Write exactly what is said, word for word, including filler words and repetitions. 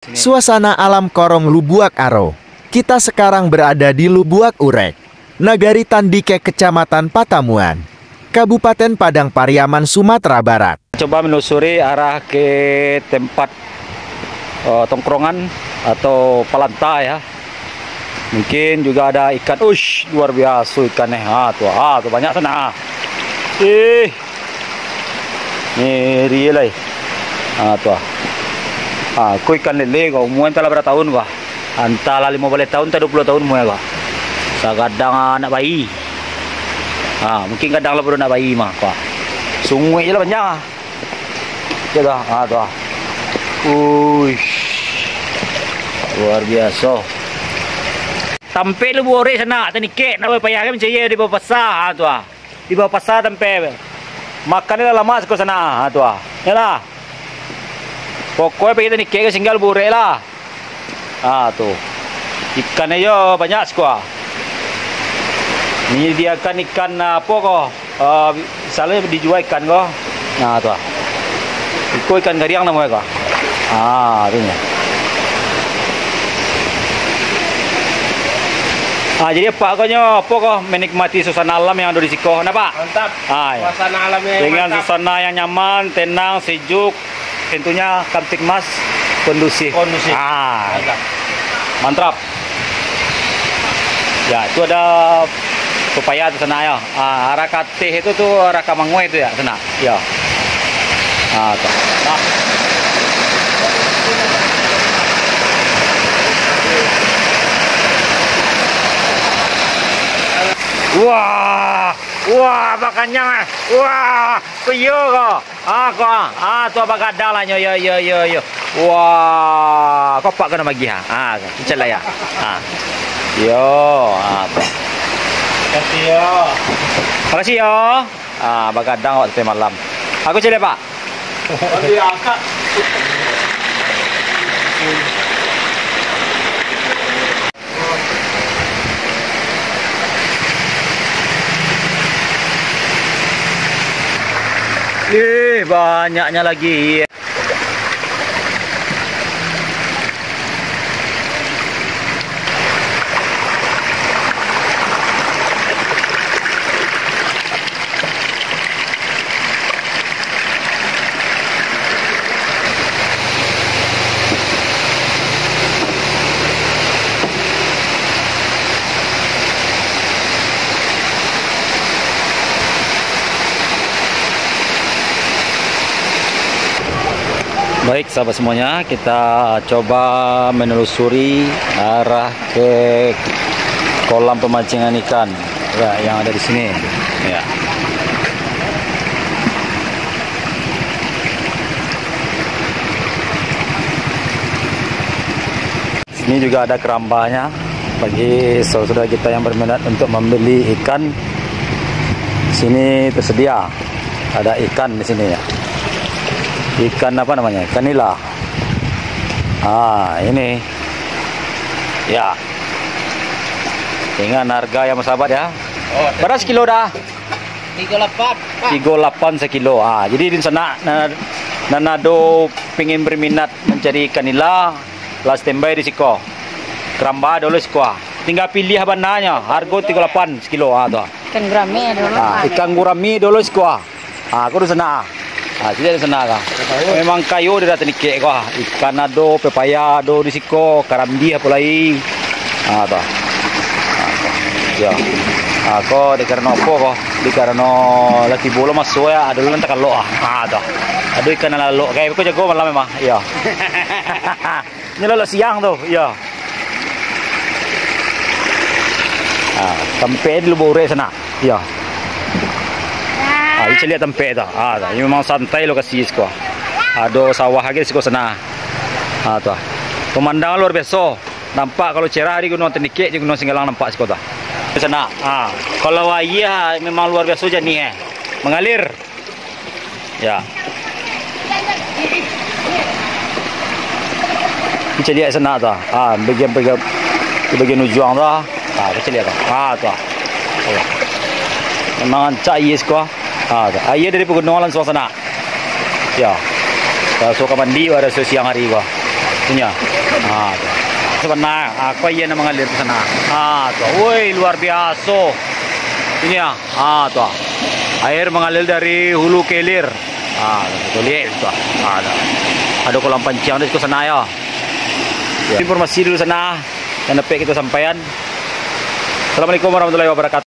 Suasana alam Korong Lubuak Aro. Kita sekarang berada di Lubuak Urek, Nagari Tandike, Kecamatan Patamuan, Kabupaten Padang Pariaman, Sumatera Barat. Coba menelusuri arah ke tempat, eh, tongkrongan atau palanta, ya. Mungkin juga ada ikan. Uish, luar biasa ikan ni. Ha, tu, ha, tu banyak sanak, ha. Eh. Ni real lai. Ha, tu, ha. Ha, ko ikan lele ko, umua antah lah bara tahun ko. Antah lah limo baleh tahun, antah duo puluah tahun umua ko. Sagadang anak bayi. Ha, mungkin gadang lah baru anak bayi mah ko. Sunguik je lah panjang, ha. Cek tu, ha, tu, ha. Uish. Luar biasa. Tampek Lubuak Urek sanak, tanikek, nak payah kan mancari di bawah pasa, ha, tu, ha. Di bawah pasa tampek. Makan ni lah lamak siko sanak, ha, tu, ha. Yalah. Pokoknyo pagi tanikek ka singgah Lubuak Urek lah. Ha, tu. Ikan ajo banyak siko, ha. Menyediakan ikan, apo ko? Ah, misalnyo dijua ikan ko. Nah, tu ah. Iko ikan gariang namonyo ko. Ah, tu nyo. Ah, jadi apak ko nyo, apo ko, menikmati suasana alam yang ado di siko. Nah, Pak? Mantap. Ah, ya. Suasana alamnya yang Dengan mantap. Suasana yang nyaman, tenang, sejuk, tentunya Kamtibmas kondusif. Kondusif. Ah. Mantap. Mantap. Ya, itu ada pepaya tu sanak, ya. Ah, arah ka ateh itu tu, arah ka manguai tu, ya, sanak. Ya. Ah, tu. Ah. Wah, wah, bakanyang, ah. Wah, piyo ko. Ah, ko, ah. Ah, tu bagadang lah nyo, yo, yo, yo, yo. Wah, ko apak kena bagi, ha. Ah, macam lah, ya. Ah. Yo, ah, tu. Makasih, yo. Makasih, yo. Ah, bagadang awak sampai malam. Aku caliak, Pak. Ih, banyaknya lagi. Baik, sahabat semuanya, kita coba menelusuri arah ke kolam pemancingan ikan, ya, yang ada di sini. Ya. Sini juga ada kerambanya. Bagi saudara kita yang berminat untuk membeli ikan, sini tersedia. Ada ikan di sini, ya. Ikan apa namanya? Ikan nila. Ah, ini. Ya. Dengan harga yang bersahabat, ya. Oh, berapa sekilo dah? Tigo lapan, Pak. Tigo lapan sekilo. Ah, jadi di sana, nan, nan ado pingin berminat mencari ikan nila, lah standby di siko. Keramba dulu siko. Tinggal pilih bananyo, harga tigo lapan sekilo, ah, tu. Ikan gurame dulu, ah, Pak. Ikan gurame dulu siko. Ah, aku di sana. Ah, sini di sana ka. Memang kayo di dalam tanikek ko. Ikan ado, pepaya ado di siko, karambia apo lai. Ah, tu. Ah, tu. Yo. Ah, ko di karano apo ko? Di karano laki bolo masuk ya, ado nan takalok ah. Ah, tu. Ado ikan nan lalok. Kayak ko jago malam memang. Iyo. Nyo lalok siang tu, iyo. Ha, tampek di Lubuak Urek sana. Iyo. Ha, ini caliak tampek tu. Ha, tu. Ini memang santai lokasi siko. Ado sawah lagi siko sana. Ha, tu. Pemandangan luar biasa. Nampak kalau cerah di Gunuang Tanikek, di Gunuang Singgalang nampak siko tu. Di sana. Ha, kalau aia memang luar biasa jernih, eh. Mengalir. Ya. Kito caliak sanak tu. Ha, bagian, bagian, bagian ujuang tu. Ha, kito caliak tu. Ha, tu. Memang rancak aia siko. Ha, tu. Aia dari pagunuang langsuang sanak. Ya. Langsuang ka mandi pada siang hari ko. Inyo. Ah, tu. Sabana, ah, kok aia nan mangalir ka sana. Ah, tu. Woi, luar biaso. Ini ya, ah, tu. Air mangalir dari hulu ke hilir. Ah, tu lihat tu. Ah, tu. Ado kolam panciang di sana ya. Ya. Informasi dulu sana yang dapat kita sampaikan. Assalamualaikum warahmatullahi wabarakatuh.